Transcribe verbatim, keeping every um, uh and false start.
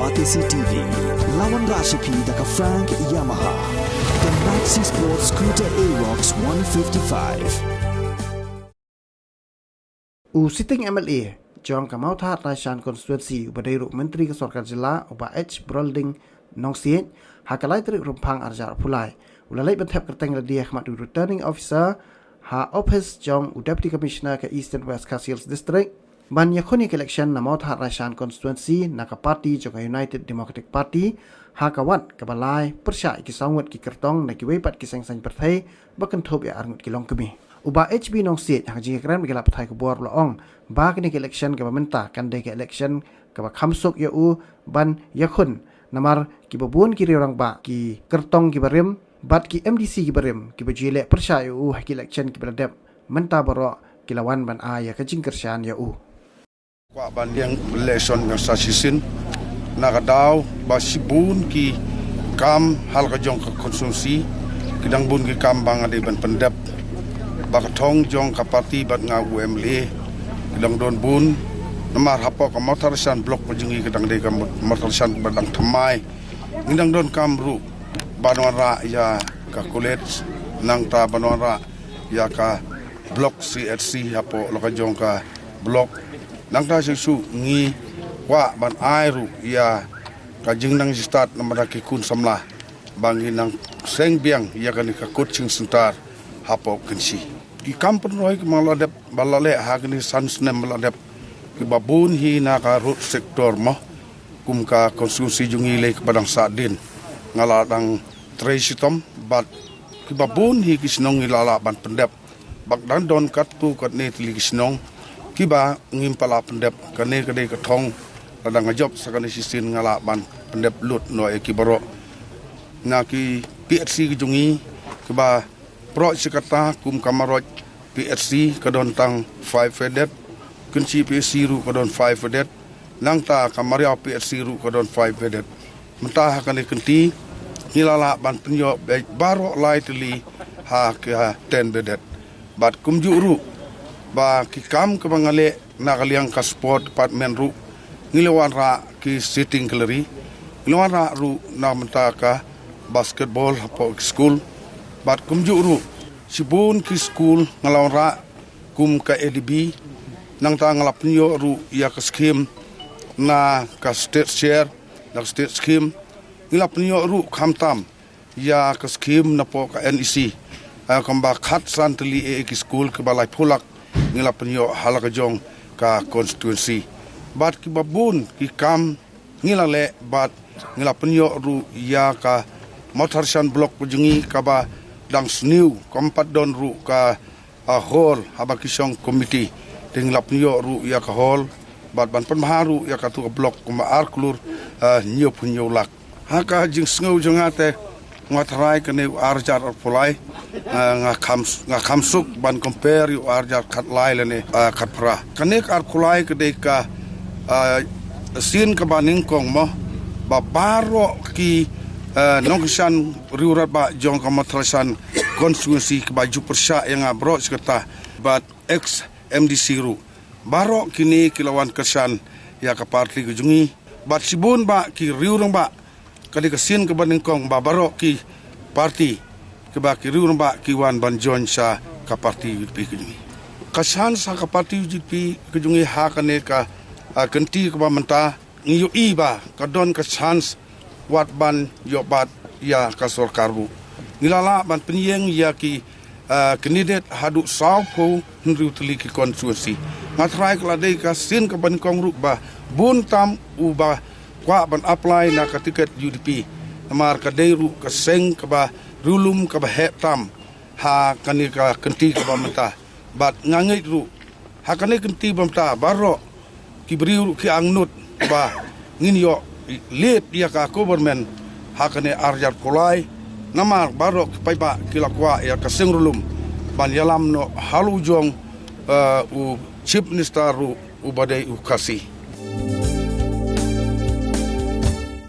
Batesi T V, lawan Rashipi da ka Frank Yamaha. The Maxi Sports Scooter Aerox one fifty-five. U sitting M L A jong ka Mawthadraishan constituency, uba dei ruh Myntri ka Sorkar Jylla, u Bah H Brolding Nongsiej, ha ka lai tarik Rymphang arhajar arphew lai, u la leit ban thep kyrteng lade ha khmat u Returning Officer ha office jong u Deputy Commissioner ka Eastern West Khasi Hills District, ban ïakhun ïa ka election na Mawthadraishan constituency na ka party jong ka United Democratic Party, ha ka wat kaba lai pyrshah ïa ki saw ngut ki kyrtong na kiwei pat ki seng saiñ pyrthei, ba kynthup ïa arngut ki longkmie. U Bah H B Nongsiej ha ka jingïakren bad ki lad pathai khubor u la ong ba kane ka election kaba mynta kan dei ka election kaba kham suk ïa u ban ïakhun, namar kiba bun ki riew rangbah, ki kyrtong kiba rim bad ki M D C kiba rim, kiba ju ïaleh pyrshah ïa u ha ki election kiba la dep, mynta baroh ki la wan ban ai ïa ka jingkyrshan ïa u. Kwah ban ïeng election ngan sa shisien na ka daw ba shibun ki kam ha la ka jong ka constituency, ki dang bun ki kam ba nga dei ban pyndep. Ba ka thong jong ka party bad nga u M L A, ki dang don bun, namar hapoh ka Mawthadraishan block ka jong ngi ka dang dei ka Mawthadraishan ba dang thymmai. Ngi dang don kam ruh ban wanrah ïa ka college, nangta ban wanrah ïa ka block C H C hapoh la ka jong ka block. Nangta shisha ngi kwah ban ai ruh ïa ka jingnang jingstad namar ki khun samla ba ngin nang seng biang ïa kane ka coaching center hapoh Kynshi. Ki kam pynroi ki ba la dep, ba la leh ha kine san snem ba la dep, kiba bun hi na ka road sector mo. Kum ka constituency jong ngi lei kaba dang sahdien, nga la dang trei shitom bad kiba bun hi ki shnong ngi la lah ban pyndep. Bad dang don katto katne tylli ki shnong kiba ngim pat lah pyndep. Kane ka dei ka thong, la dang ka jop sa kane shisien nga lah ban pyndep lut noh ïa ki baroh. Na ki P H C ki jong ngi kiba baroh shi katta, kum ka Marwar P H C ka don tang five bedded, Kynshi P H C ruh ka don five bedded, nangta ka Mariaw P H C ruh ka don five bedded. Mynta ha kane ka kynti ngi la lah ban pynïoh bad baroh lai tylli ha ka ten bedded. Bad kumjuh ruh ba ki kam kaba nga leh na ka liang ka sport department ruh, ngi la wanrah ki sitting gallery, ngi la wanrah ruh na mynta ka basketball hapoh ki skul. Bad kumjuh ruh shibun ki skul nga la wanrah kum ka A D B, nangta nga la pynïoh ruh ïa ka skim na ka state share, na ka state skim. Ngi la pynïoh ruh khamtam ïa ka skim napoh ka N E C, eh, kumba khatsan tylli eh ki skul kiba laiphew lak ngi la pynïoh ha la ka jong ka constituency. Bad kiba bun ki kam ngi la leh bad ngi la pynïoh ruh ïa ka Mawthadraishan block ka jong ngi kaba dang sniew, kam pat don ruh ka a hall haba ki shong committee. Te ngi la pynïoh ruh ïa ka hall bad ban pynbha ruh ïa katu ka block kumba ar klur, ah, hynñiewphew hynñiew lak. Ha ka jingsngew jong nga te nga tharai kane u arhajar arphew lai, ah, nga kham, nga kham suk ban compare ïa u arhajar khatlai lane, ah, khatphra. Kane ka arphew lai ka dei ka, ah, sien kaba nyngkong mo ba baroh ki, ah, nongkyrshan riewrangbah jong ka Mawthadraishan constituency kiba ju pyrshah ïa nga baroh shi katta bad ex M D C ruh. Baroh kine ki la wan kyrshan ïa ka party ka jong ngi. Bad shibun ba ki riewrangbah, ka dei ka sien kaba nyngkong ba baroh ki party, kiba ki riewrangbah ki wan ban join sha ka party U D P ka jong ngi. Ka chance ha ka party U D P ka jong ngi ha kane ka, ah, kynti kaba mynta, ngi ïohi ba ka don ka chance wat ban ïoh bat ïa ka sorkar ruh. Ngi la lah ban pynïeng ïa ki, ah, candidate haduh sawphew hynriew tylli ki constituency. Nga tharai ka la dei ka sien kaba nyngkong ruh ba bun tam uba kwah ban apply na ka ticket U D P. Namar ka dei ruh ka seng kaba riewlum kaba heh tam ha kane ka kynti kaba mynta. Bad nga ngeit ruh ha kane ka kynti ba mynta baroh ki briew ruh ki angnud ba ngin ïoh leit ïa ka government ha kane arhajar arphew lai. Namar baroh ki paidbah ki la kwah ïa ka seng riewlum ban ïalam noh halor jong, eh, u Chief Minister ruh uba dei u Khasi.